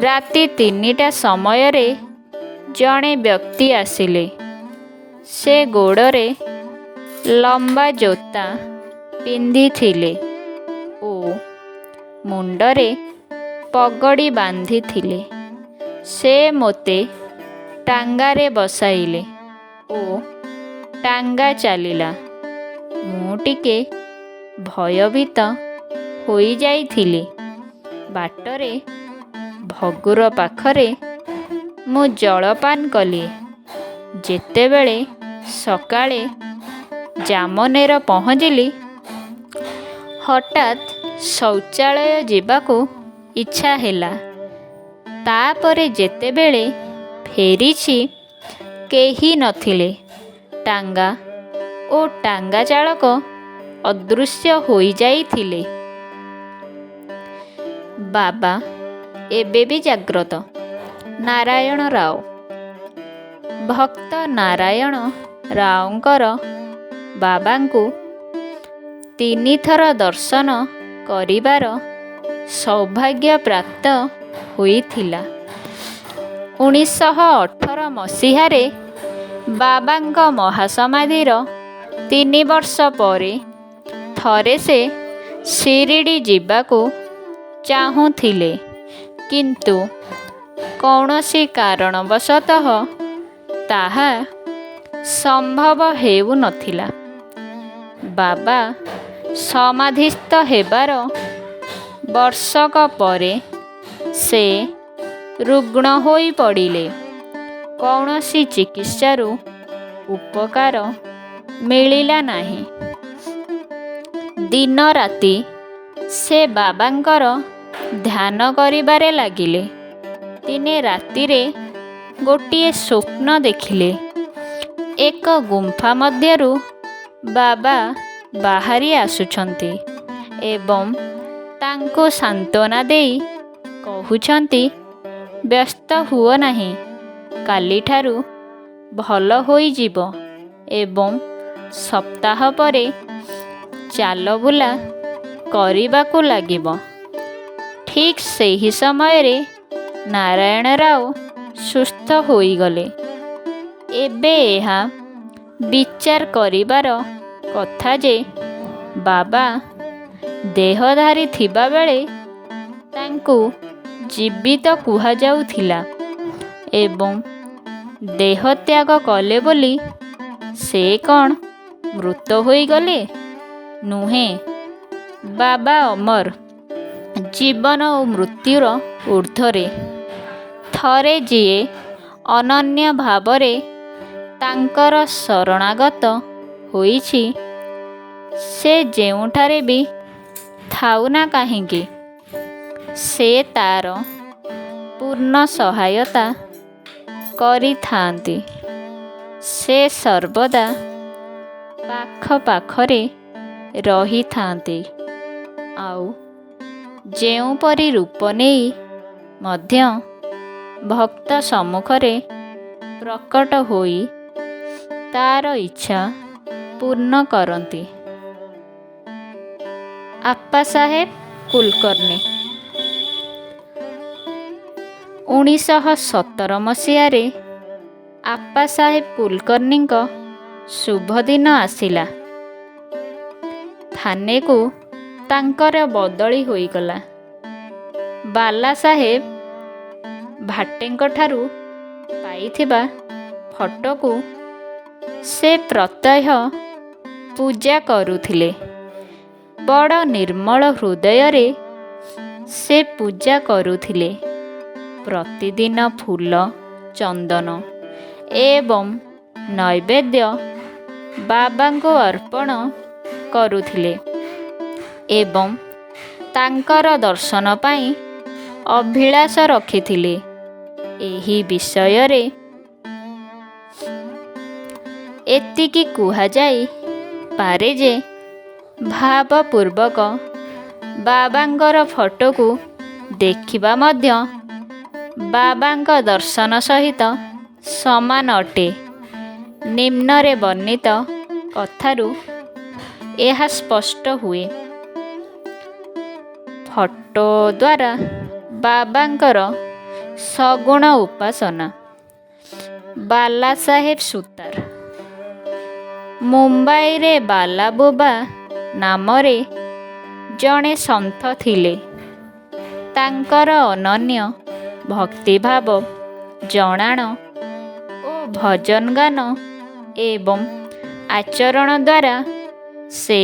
ରାତି 3ଟା ସମୟରେ ଜଣେ ବ୍ୟକ୍ତି ଆସିଲେ। ସେ ଗୋଡ଼ରେ ଲମ୍ବା ଜୋତା ପିନ୍ଧିଥିଲେ ଓ ମୁଣ୍ଡରେ ପଗଡ଼ି ବାନ୍ଧିଥିଲେ। ସେ ମୋତେ ଟାଙ୍ଗାରେ ବସାଇଲେ ଓ ଟାଙ୍ଗା ଚାଲିଲା। ମୁଁ ଟିକେ ଭୟଭୀତ ହୋଇଯାଇଥିଲି। ବାଟରେ ଭଗୁର ପାଖରେ ମୁଁ ଜଳପାନ କଲି। ଯେତେବେଳେ ସକାଳେ ଜାମନେର ପହଞ୍ଚିଲି, ହଠାତ୍ ଶୌଚାଳୟ ଯିବାକୁ ଇଚ୍ଛା ହେଲା। ତା'ପରେ ଯେତେବେଳେ ଫେରିଛି, କେହି ନଥିଲେ। ଟାଙ୍ଗା ଓ ଟାଙ୍ଗା ଚାଳକ ଅଦୃଶ୍ୟ ହୋଇଯାଇଥିଲେ। ବାବା ଏବେ ବି ଜାଗ୍ରତ। ନାରାୟଣ ରାଓ। ଭକ୍ତ ନାରାୟଣ ରାଓଙ୍କର ବାବାଙ୍କୁ ତିନିଥର ଦର୍ଶନ କରିବାର ସୌଭାଗ୍ୟ ପ୍ରାପ୍ତ ହୋଇଥିଲା। 1918 ମସିହାରେ ବାବାଙ୍କ ମହାସମାଧିର 3 ବର୍ଷ ପରେ ଥରେ ସେ ଶିରିଡ଼ି ଯିବାକୁ ଚାହୁଁଥିଲେ, କିନ୍ତୁ କୌଣସି କାରଣବଶତଃ ତାହା ସମ୍ଭବ ହେଉନଥିଲା। ବାବା ସମାଧିସ୍ଥ ହେବାର ବର୍ଷକ ପରେ ସେ ରୁଗ୍ଣ ହୋଇପଡ଼ିଲେ। କୌଣସି ଚିକିତ୍ସାରୁ ଉପକାର ମିଳିଲା ନାହିଁ। ଦିନରାତି ସେ ବାବାଙ୍କର ଧ୍ୟାନ କରିବାରେ ଲାଗିଲେ। ଦିନେ ରାତିରେ ଗୋଟିଏ ସ୍ୱପ୍ନ ଦେଖିଲେ। ଏକ ଗୁମ୍ଫା ମଧ୍ୟରୁ ବାବା ବାହାରି ଆସୁଛନ୍ତି ଏବଂ ତାଙ୍କୁ ସାନ୍ତ୍ୱନା ଦେଇ କହୁଛନ୍ତି, "ବ୍ୟସ୍ତ ହୁଅ ନାହିଁ, କାଲିଠାରୁ ଭଲ ହୋଇଯିବ ଏବଂ ସପ୍ତାହ ପରେ ଚାଲବୁଲା କରିବାକୁ ଲାଗିବ।" ଠିକ୍ ସେହି ସମୟରେ ନାରାୟଣ ରାଓ ସୁସ୍ଥ ହୋଇଗଲେ। ଏବେ ଏହା ବିଚାର କରିବାର କଥା ଯେ ବାବା ଦେହଧାରୀ ଥିବାବେଳେ ତାଙ୍କୁ ଜୀବିତ କୁହାଯାଉଥିଲା ଏବଂ ଦେହତ୍ୟାଗ କଲେ ବୋଲି ସେ କ'ଣ ମୃତ ହୋଇଗଲେ? ନୁହେଁ, ବାବା ଅମର, ଜୀବନ ଓ ମୃତ୍ୟୁର ଊର୍ଦ୍ଧ୍ୱରେ। ଥରେ ଯିଏ ଅନନ୍ୟ ଭାବରେ ତାଙ୍କର ଶରଣାଗତ ହୋଇଛି, ସେ ଯେଉଁଠାରେ ବି ଥାଉ ନା କାହିଁକି, ସେ ତା'ର ପୂର୍ଣ୍ଣ ସହାୟତା କରିଥାନ୍ତି। ସେ ସର୍ବଦା ପାଖ ପାଖରେ ରହିଥାନ୍ତି। ଆଉ ଯେଉଁପରି ରୂପ ନେଇ ମଧ୍ୟ ଭକ୍ତ ସମ୍ମୁଖରେ ପ୍ରକଟ ହୋଇ ତାର ଇଚ୍ଛା ପୂର୍ଣ୍ଣ କରନ୍ତି। ଆପ୍ପାସାହେବ କୁଲକର୍ଣ୍ଣି। 1917 ମସିହାରେ ଆପ୍ପାସାହେବ କୁଲକର୍ଣ୍ଣିଙ୍କ ଶୁଭଦିନ ଆସିଲା। ଥାନେକୁ ତାଙ୍କର ବଦଳି ହୋଇଗଲା। ବାଲାସାହେବ ଭାଟେଙ୍କଠାରୁ ପାଇଥିବା ଫଟୋକୁ ସେ ପ୍ରତ୍ୟହ ପୂଜା କରୁଥିଲେ। ବଡ଼ ନିର୍ମଳ ହୃଦୟରେ ସେ ପୂଜା କରୁଥିଲେ। ପ୍ରତିଦିନ ଫୁଲ, ଚନ୍ଦନ ଏବଂ ନୈବେଦ୍ୟ ବାବାଙ୍କୁ ଅର୍ପଣ କରୁଥିଲେ ଏବଂ ତାଙ୍କର ଦର୍ଶନ ପାଇଁ ଅଭିଳାଷ ରଖିଥିଲେ। ଏହି ବିଷୟରେ ଏତିକି କୁହାଯାଇ ପାରେ ଯେ ଭାବପୂର୍ବକ ବାବାଙ୍କର ଫଟୋକୁ ଦେଖିବା ମଧ୍ୟ ବାବାଙ୍କ ଦର୍ଶନ ସହିତ ସମାନ ଅଟେ। ନିମ୍ନରେ ବର୍ଣ୍ଣିତ କଥାରୁ ଏହା ସ୍ପଷ୍ଟ ହୁଏ। ଫଟୋ ଦ୍ୱାରା ବାବାଙ୍କର ସଗୁଣ ଉପାସନା। ବାଲାସାହେବ ସୁତାର। ମୁମ୍ବାଇରେ ବାଲାବୁବା ନାମରେ ଜଣେ ସନ୍ଥ ଥିଲେ। ତାଙ୍କର ଅନନ୍ୟ ଭକ୍ତିଭାବ, ଜଣାଣ ଓ ଭଜନ ଗାନ ଏବଂ ଆଚରଣ ଦ୍ୱାରା ସେ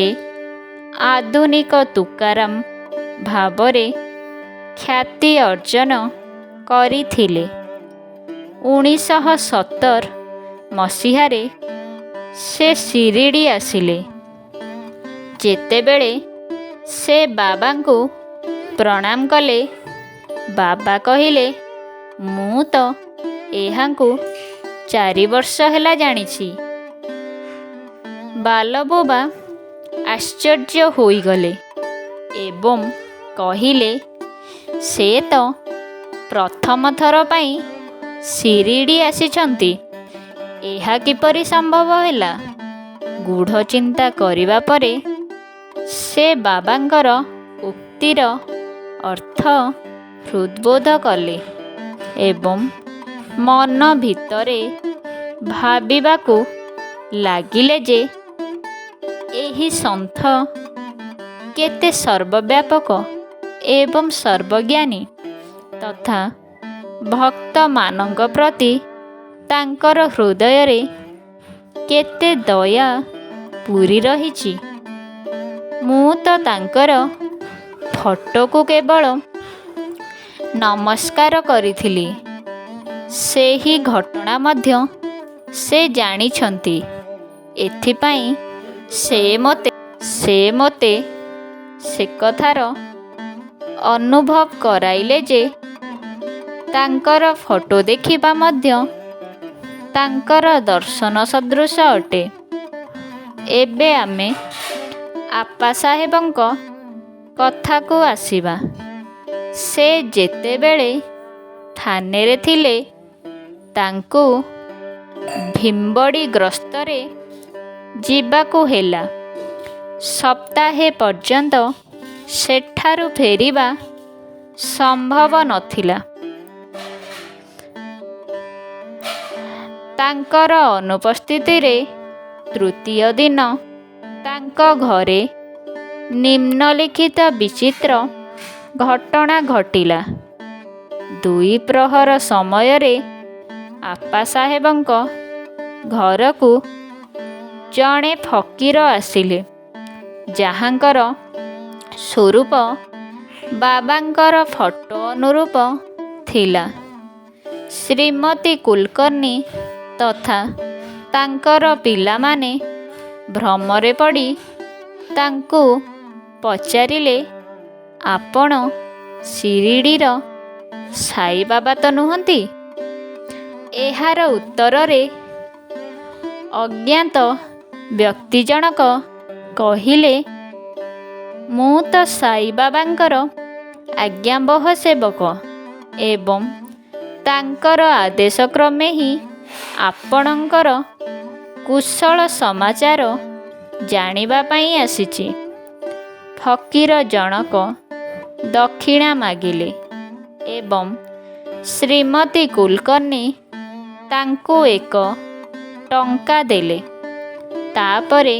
ଆଧୁନିକ ତୁକାରାମ ଭାବରେ ଖ୍ୟାତି ଅର୍ଜନ କରିଥିଲେ। 1917 ମସିହାରେ ସେ ଶିରିଡ଼ି ଆସିଲେ। ଯେତେବେଳେ ସେ ବାବାଙ୍କୁ ପ୍ରଣାମ କଲେ, ବାବା କହିଲେ, ମୁଁ ତ ଏହାଙ୍କୁ 4 ବର୍ଷ ହେଲା ଜାଣିଛି। ବାଲବୁବା ଆଶ୍ଚର୍ଯ୍ୟ ହୋଇଗଲେ ଏବଂ କହିଲେ, ସେ ତ ପ୍ରଥମ ଥର ପାଇଁ ଶିରିଡ଼ି ଆସିଛନ୍ତି, ଏହା କିପରି ସମ୍ଭବ ହେଲା? ଗୂଢ଼ ଚିନ୍ତା କରିବା ପରେ ସେ ବାବାଙ୍କର ଉକ୍ତିର ଅର୍ଥ ହୃଦବୋଧ କଲେ ଏବଂ ମନ ଭିତରେ ଭାବିବାକୁ ଲାଗିଲେ ଯେ ଏହି ସନ୍ଥ କେତେ ସର୍ବବ୍ୟାପକ ଏବଂ ସର୍ବଜ୍ଞାନୀ ତଥା ଭକ୍ତମାନଙ୍କ ପ୍ରତି ତାଙ୍କର ହୃଦୟରେ କେତେ ଦୟା ପୂରି ରହିଛି। ମୁଁ ତ ତାଙ୍କର ଫଟୋକୁ କେବଳ ନମସ୍କାର କରିଥିଲି, ସେହି ଘଟଣା ମଧ୍ୟ ସେ ଜାଣିଛନ୍ତି। ଏଥିପାଇଁ ସେ ମୋତେ ସେକଥାର ଅନୁଭବ କରାଇଲେ ଯେ ତାଙ୍କର ଫଟୋ ଦେଖିବା ମଧ୍ୟ ତାଙ୍କର ଦର୍ଶନ ସଦୃଶ ଅଟେ। ଏବେ ଆମେ ଆପ୍ପାସାହେବଙ୍କ କଥାକୁ ଆସିବା। ସେ ଯେତେବେଳେ ଥାନେରେ ଥିଲେ, ତାଙ୍କୁ ଭିମ୍ବଡ଼ି ଗସ୍ତରେ ଯିବାକୁ ହେଲା। ସପ୍ତାହେ ପର୍ଯ୍ୟନ୍ତ ସେଠାରୁ ଫେରିବା ସମ୍ଭବ ନଥିଲା। ତାଙ୍କର ଅନୁପସ୍ଥିତିରେ ତୃତୀୟ ଦିନ ତାଙ୍କ ଘରେ ନିମ୍ନଲିଖିତ ବିଚିତ୍ର ଘଟଣା ଘଟିଲା। ଦ୍ୱିପ୍ରହର ସମୟରେ ଆପ୍ପାସାହେବଙ୍କ ଘରକୁ ଜଣେ ଫକୀର ଆସିଲେ, ଯାହାଙ୍କର ସ୍ୱରୂପ ବାବାଙ୍କର ଫଟୋ ଅନୁରୂପ ଥିଲା। ଶ୍ରୀମତୀ କୁଲକର୍ଣ୍ଣି ତଥା ତାଙ୍କର ପିଲାମାନେ ଭ୍ରମରେ ପଡ଼ି ତାଙ୍କୁ ପଚାରିଲେ, ଆପଣ ଶିରିଡ଼ିର ସାଇବାବା ତ ନୁହନ୍ତି? ଏହାର ଉତ୍ତରରେ ଅଜ୍ଞାତ ବ୍ୟକ୍ତି ଜଣକ କହିଲେ, ମୁଁ ତ ସାଇବାବାଙ୍କର ଆଜ୍ଞାବହ ସେବକ ଏବଂ ତାଙ୍କର ଆଦେଶକ୍ରମେ ହିଁ ଆପଣଙ୍କର କୁଶଳ ସମାଚାର ଜାଣିବା ପାଇଁ ଆସିଛି। ଫକୀର ଜଣକ ଦକ୍ଷିଣା ମାଗିଲେ ଏବଂ ଶ୍ରୀମତୀ କୁଲକର୍ଣ୍ଣି ତାଙ୍କୁ ଏକ ଟଙ୍କା ଦେଲେ। ତାପରେ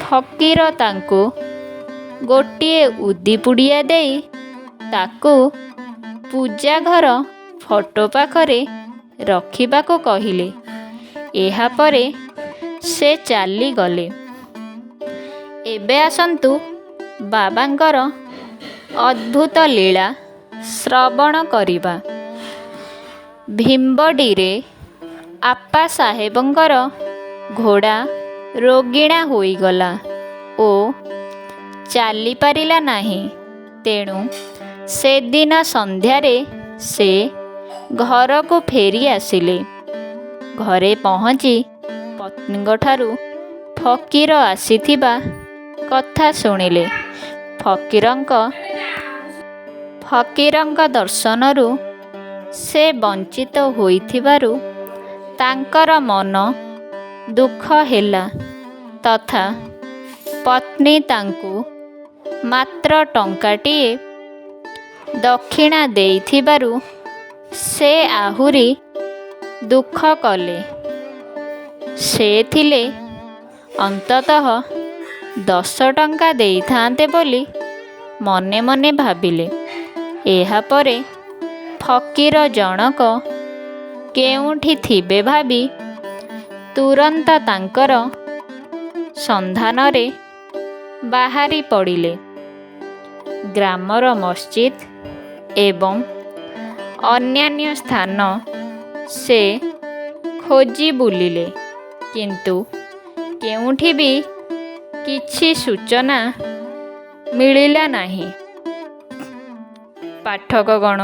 ଫକୀର ତାଙ୍କୁ ଗୋଟିଏ ଉଦି ପୁଡ଼ିଆ ଦେଇ ତାକୁ ପୂଜାଘର ଫଟୋ ପାଖରେ ରଖିବାକୁ କହିଲେ। ଏହାପରେ ସେ ଚାଲିଗଲେ। ଏବେ ଆସନ୍ତୁ ବାବାଙ୍କର ଅଦ୍ଭୁତ ଲୀଳା ଶ୍ରବଣ କରିବା। ଭିମ୍ବଡ଼ିରେ ଆପା ସାହେବଙ୍କର ଘୋଡ଼ା ରୋଗିଣା ହୋଇଗଲା ଓ ଚାଲିପାରିଲା ନାହିଁ। ତେଣୁ ସେଦିନ ସନ୍ଧ୍ୟାରେ ସେ ଘରକୁ ଫେରି ଆସିଲେ। ଘରେ ପହଞ୍ଚି ପତ୍ନୀଙ୍କଠାରୁ ଫକୀର ଆସିଥିବା କଥା ଶୁଣିଲେ। ଫକୀରଙ୍କ ଦର୍ଶନରୁ ସେ ବଞ୍ଚିତ ହୋଇଥିବାରୁ ତାଙ୍କର ମନ ଦୁଃଖ ହେଲା ତଥା ପତ୍ନୀ ତାଙ୍କୁ ମାତ୍ର ଟଙ୍କାଟିଏ ଦକ୍ଷିଣା ଦେଇଥିବାରୁ ସେ ଆହୁରି ଦୁଃଖ କଲେ। ସେ ଥିଲେ ଅନ୍ତତଃ 10 ଟଙ୍କା ଦେଇଥାନ୍ତେ ବୋଲି ମନେ ମନେ ଭାବିଲେ। ଏହାପରେ ଫକୀର ଜଣକ କେଉଁଠି ଥିବେ ଭାବି ତୁରନ୍ତ ତାଙ୍କର ସନ୍ଧାନରେ ବାହାରି ପଡ଼ିଲେ। ଗ୍ରାମର ମସଜିଦ୍ ଏବଂ ଅନ୍ୟାନ୍ୟ ସ୍ଥାନ ସେ ଖୋଜି ବୁଲିଲେ, କିନ୍ତୁ କେଉଁଠି ବି କିଛି ସୂଚନା ମିଳିଲା ନାହିଁ। ପାଠକଗଣ,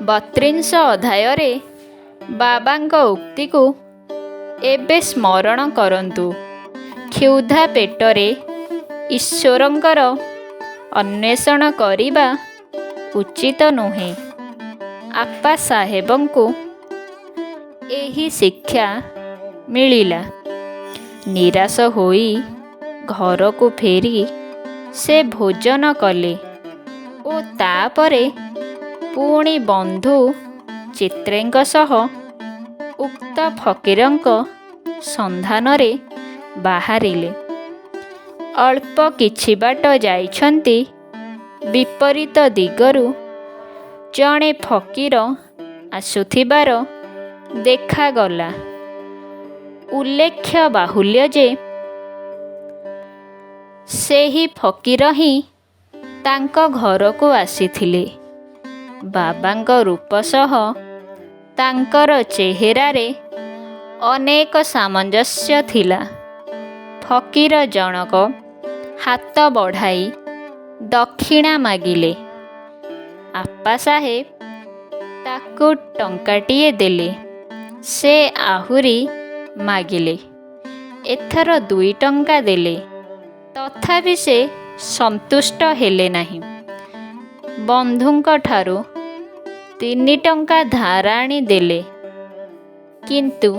32 ଅଧ୍ୟାୟରେ ବାବାଙ୍କ ଉକ୍ତିକୁ ଏବେ ସ୍ମରଣ କରନ୍ତୁ। କ୍ଷୁଧା ପେଟରେ ଈଶ୍ୱରଙ୍କର ଅନ୍ୱେଷଣ କରିବା ଉଚିତ ନୁହେଁ। ଆପା ସାହେବଙ୍କୁ ଏହି ଶିକ୍ଷା ମିଳିଲା। ନିରାଶ ହୋଇ ଘରକୁ ଫେରି ସେ ଭୋଜନ କଲେ ଓ ତାପରେ ପୁଣି ବନ୍ଧୁ ଚିତ୍ରେଙ୍କ ସହ ଉକ୍ତ ଫକୀରଙ୍କ ସନ୍ଧାନରେ ବାହାରିଲେ। ଅଳ୍ପ କିଛି ବାଟ ଯାଇଛନ୍ତି, ବିପରୀତ ଦିଗରୁ ଜଣେ ଫକୀର ଆସୁଥିବାର ଦେଖାଗଲା। ଉଲ୍ଲେଖ୍ୟ ବାହୁଲ୍ୟ ଯେ, ସେହି ଫକୀର ହିଁ ତାଙ୍କ ଘରକୁ ଆସିଥିଲେ। ବାବାଙ୍କ ରୂପ ସହ ତାଙ୍କର ଚେହେରାରେ ଅନେକ ସାମଞ୍ଜସ୍ୟ ଥିଲା। ଫକୀର ଜଣକ ହାତ ବଢ଼ାଇ ଦକ୍ଷିଣା ମାଗିଲେ। ଆପା ସାହେବ ତାକୁ ଟଙ୍କାଟିଏ ଦେଲେ। ସେ ଆହୁରି ମାଗିଲେ। ଏଥର 2 ଟଙ୍କା ଦେଲେ। ତଥାପି ସେ ସନ୍ତୁଷ୍ଟ ହେଲେ ନାହିଁ। ବନ୍ଧୁଙ୍କଠାରୁ 3 ଟଙ୍କା ଧାର ଆଣି ଦେଲେ। କିନ୍ତୁ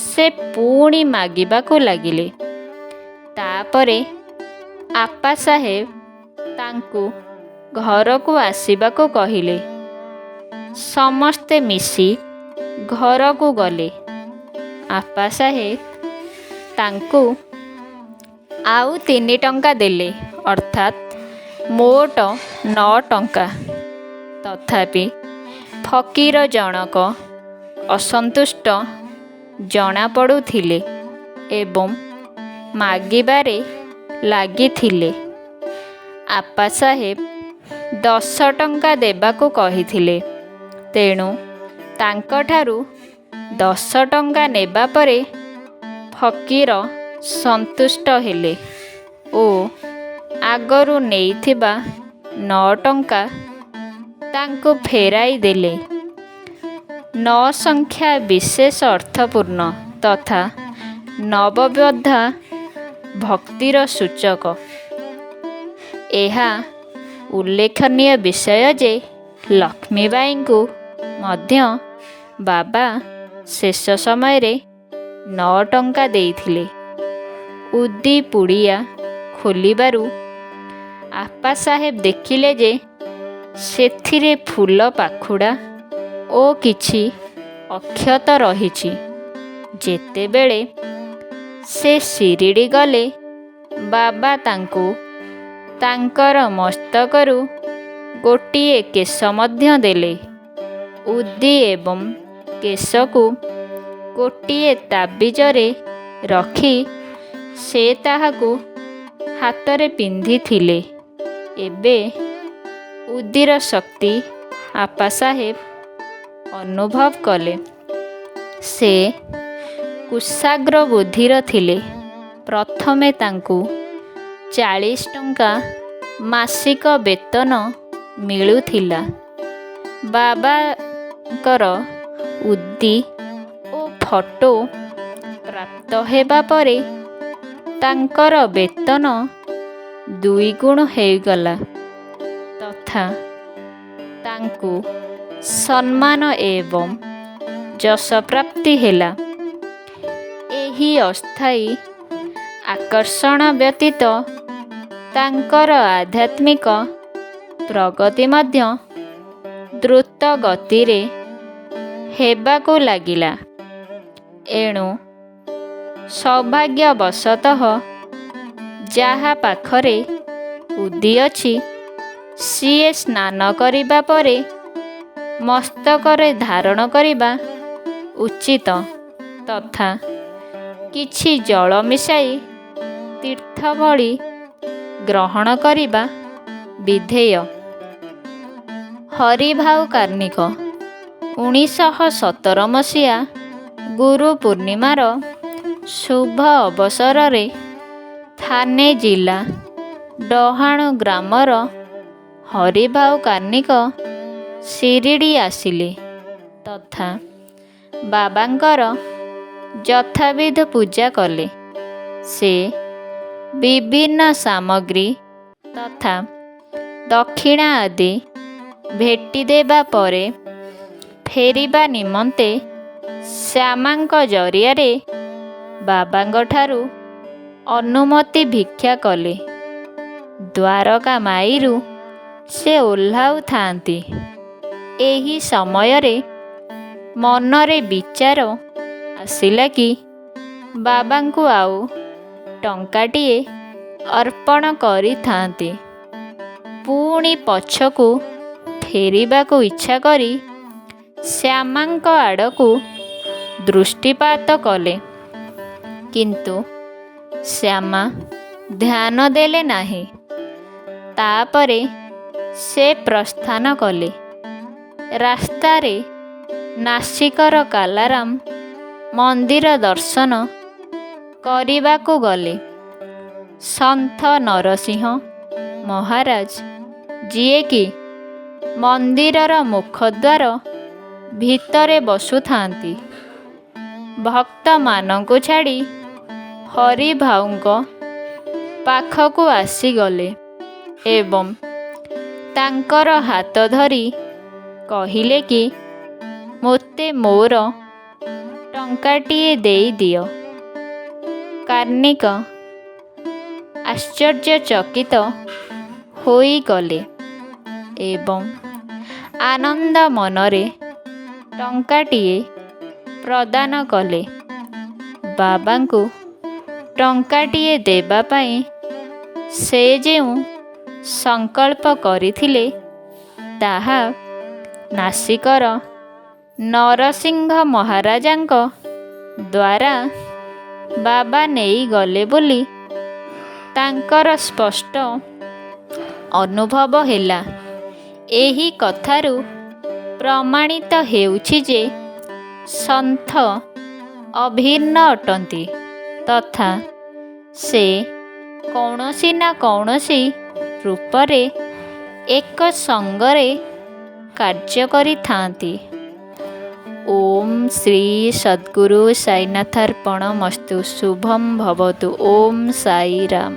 ସେ ପୁଣି ମାଗିବାକୁ ଲାଗିଲେ। ତାପରେ ଆପା ସାହେବ ତାଙ୍କୁ ଘରକୁ ଆସିବାକୁ କହିଲେ। ସମସ୍ତେ ମିଶି ଘରକୁ ଗଲେ। ଆପା ସାହେବ ତାଙ୍କୁ ଆଉ 3 ଟଙ୍କା ଦେଲେ, ଅର୍ଥାତ୍ ମୋଟ 9 ଟଙ୍କା। ତଥାପି ଫକୀର ଜଣକ ଅସନ୍ତୁଷ୍ଟ ଜଣାପଡ଼ୁଥିଲେ ଏବଂ ମାଗିବାରେ ଲାଗିଥିଲେ। ଆପା ସାହେବ 10 ଟଙ୍କା ଦେବାକୁ କହିଥିଲେ। ତେଣୁ ତାଙ୍କଠାରୁ 10 ଟଙ୍କା ନେବା ପରେ ଫକୀର ସନ୍ତୁଷ୍ଟ ହେଲେ ଓ ଆଗରୁ ନେଇଥିବା 9 ଟଙ୍କା ତାଙ୍କୁ ଫେରାଇ ଦେଲେ। 9 ସଂଖ୍ୟା ବିଶେଷ ଅର୍ଥପୂର୍ଣ୍ଣ ତଥା ନବବଦ୍ଧା ଭକ୍ତିର ସୂଚକ। ଏହା ଉଲ୍ଲେଖନୀୟ ବିଷୟ ଯେ ଲକ୍ଷ୍ମୀବାଈଙ୍କୁ ମଧ୍ୟ ବାବା ଶେଷ ସମୟରେ 9 ଟଙ୍କା ଦେଇଥିଲେ। ଉଦି ପୁଡ଼ିଆ ଖୋଲିବାରୁ ଆପ୍ପାସାହେବ ଦେଖିଲେ ଯେ ସେଥିରେ ଫୁଲ ପାଖୁଡ଼ା ଓ କିଛି ଅକ୍ଷତ ରହିଛି। ଯେତେବେଳେ ସେ ଶିରିଡ଼ି ଗଲେ, ବାବା ତାଙ୍କୁ ତାଙ୍କର ମସ୍ତକରୁ ଗୋଟିଏ କେଶ ମଧ୍ୟ ଦେଲେ। ଉଦି ଏବଂ କେଶକୁ ଗୋଟିଏ ତାବିଜରେ ରଖି ସେ ତାହାକୁ ହାତରେ ପିନ୍ଧିଥିଲେ। ଏବେ ଉଦିର ଶକ୍ତି ଆପ୍ପାସାହେବ ଅନୁଭବ କଲେ। ସେ କୁଶାଗ୍ର ବୁଦ୍ଧିର ଥିଲେ। ପ୍ରଥମେ ତାଙ୍କୁ 40 ଟଙ୍କା ମାସିକ ବେତନ ମିଳୁଥିଲା। ବାବାଙ୍କର ଉଦି ଓ ଫଟୋ ପ୍ରାପ୍ତ ହେବା ପରେ ତାଙ୍କର ବେତନ ଦୁଇଗୁଣ ହୋଇଗଲା ତଥା ତାଙ୍କୁ ସମ୍ମାନ ଏବଂ ଯଶପ୍ରାପ୍ତି ହେଲା। ଏହି ଅସ୍ଥାୟୀ ଆକର୍ଷଣ ବ୍ୟତୀତ ତାଙ୍କର ଆଧ୍ୟାତ୍ମିକ ପ୍ରଗତି ମଧ୍ୟ ଦ୍ରୁତ ଗତିରେ ହେବାକୁ ଲାଗିଲା। ଏଣୁ ସୌଭାଗ୍ୟବଶତଃ ଯାହା ପାଖରେ ଉଦି ଅଛି, ସିଏ ସ୍ନାନ କରିବା ପରେ ମସ୍ତକରେ ଧାରଣ କରିବା ଉଚିତ ତଥା କିଛି ଜଳ ମିଶାଇ ତୀର୍ଥ ଭଳି ଗ୍ରହଣ କରିବା ବିଧେୟ। ହରିଭାଉ କାର୍ଣ୍ଣିକ 1917 ମସିହା ଗୁରୁ ପୂର୍ଣ୍ଣିମାର ଶୁଭ ଅବସରରେ ଥାନେ ଜିଲ୍ଲା ଡହାଣୁ ଗ୍ରାମର ହରିଭାଉ କାର୍ଣ୍ଣିକ ଶିରିଡ଼ି ଆସିଲେ ତଥା ବାବାଙ୍କର ଯଥାବିଧି ପୂଜା କଲେ। ସେ ବିଭିନ୍ନ ସାମଗ୍ରୀ ତଥା ଦକ୍ଷିଣା ଆଦି ଭେଟି ଦେବା ପରେ ଫେରିବା ନିମନ୍ତେ ଶ୍ୟାମାଙ୍କ ଜରିଆରେ ବାବାଙ୍କଠାରୁ ଅନୁମତି ଭିକ୍ଷା କଲେ। ଦ୍ୱାରକାମାଈରୁ ସେ ଓହ୍ଲାଉଥାନ୍ତି, ଏହି ସମୟରେ ମନରେ ବିଚାର ଆସିଲା କି ବାବାଙ୍କୁ ଆଉ ଟଙ୍କାଟିଏ ଅର୍ପଣ କରିଥାନ୍ତେ। ପୁଣି ପଛକୁ ଫେରିବାକୁ ଇଚ୍ଛା କରି ଶ୍ୟାମାଙ୍କ ଆଡ଼କୁ ଦୃଷ୍ଟିପାତ କଲେ, କିନ୍ତୁ ଶ୍ୟାମା ଧ୍ୟାନ ଦେଲେ ନାହିଁ। ତା'ପରେ ସେ ପ୍ରସ୍ଥାନ କଲେ। ରାସ୍ତାରେ ନାସିକର କାଲାରାମ ମନ୍ଦିର ଦର୍ଶନ କରିବାକୁ ଗଲେ। ସନ୍ଥ ନରସିଂହ ମହାରାଜ, ଯିଏକି ମନ୍ଦିରର ମୁଖଦ୍ୱାର ଭିତରେ ବସୁଥାନ୍ତି, ଭକ୍ତମାନଙ୍କୁ ଛାଡ଼ି ହରିଭାଉଙ୍କ ପାଖକୁ ଆସିଗଲେ ଏବଂ ତାଙ୍କର ହାତ ଧରି କହିଲେ କି ମୋତେ ମୋର ଟଙ୍କାଟିଏ ଦେଇଦିଅ। କାର୍ଣ୍ଣିକ ଆଶ୍ଚର୍ଯ୍ୟଚକିତ ହୋଇଗଲେ ଏବଂ ଆନନ୍ଦ ମନରେ ଟଙ୍କାଟିଏ ପ୍ରଦାନ କଲେ। ବାବାଙ୍କୁ ଟଙ୍କାଟିଏ ଦେବା ପାଇଁ ସେ ଯେଉଁ ସଂକଳ୍ପ କରିଥିଲେ, ତାହା ନାସିକର ନରସିଂହ ମହାରାଜାଙ୍କ ଦ୍ୱାରା ବାବା ନେଇଗଲେ ବୋଲି ତାଙ୍କର ସ୍ପଷ୍ଟ ଅନୁଭବ ହେଲା। ଏହି କଥାରୁ ପ୍ରମାଣିତ ହେଉଛି ଯେ ସନ୍ଥ ଅଭିନ୍ନ ଅଟନ୍ତି ତଥା ସେ କୌଣସି ନା କୌଣସି ରୂପରେ ଏକ ସଙ୍ଗରେ କାର୍ଯ୍ୟ କରିଥାନ୍ତି। ଓଁ ଶ୍ରୀ ସଦ୍ଗୁରୁ ସାଇନାଥାର୍ପଣମସ୍ତୁ। ଶୁଭಂ ଭବତୁ। ଓଁ ସାଇ ରାମ।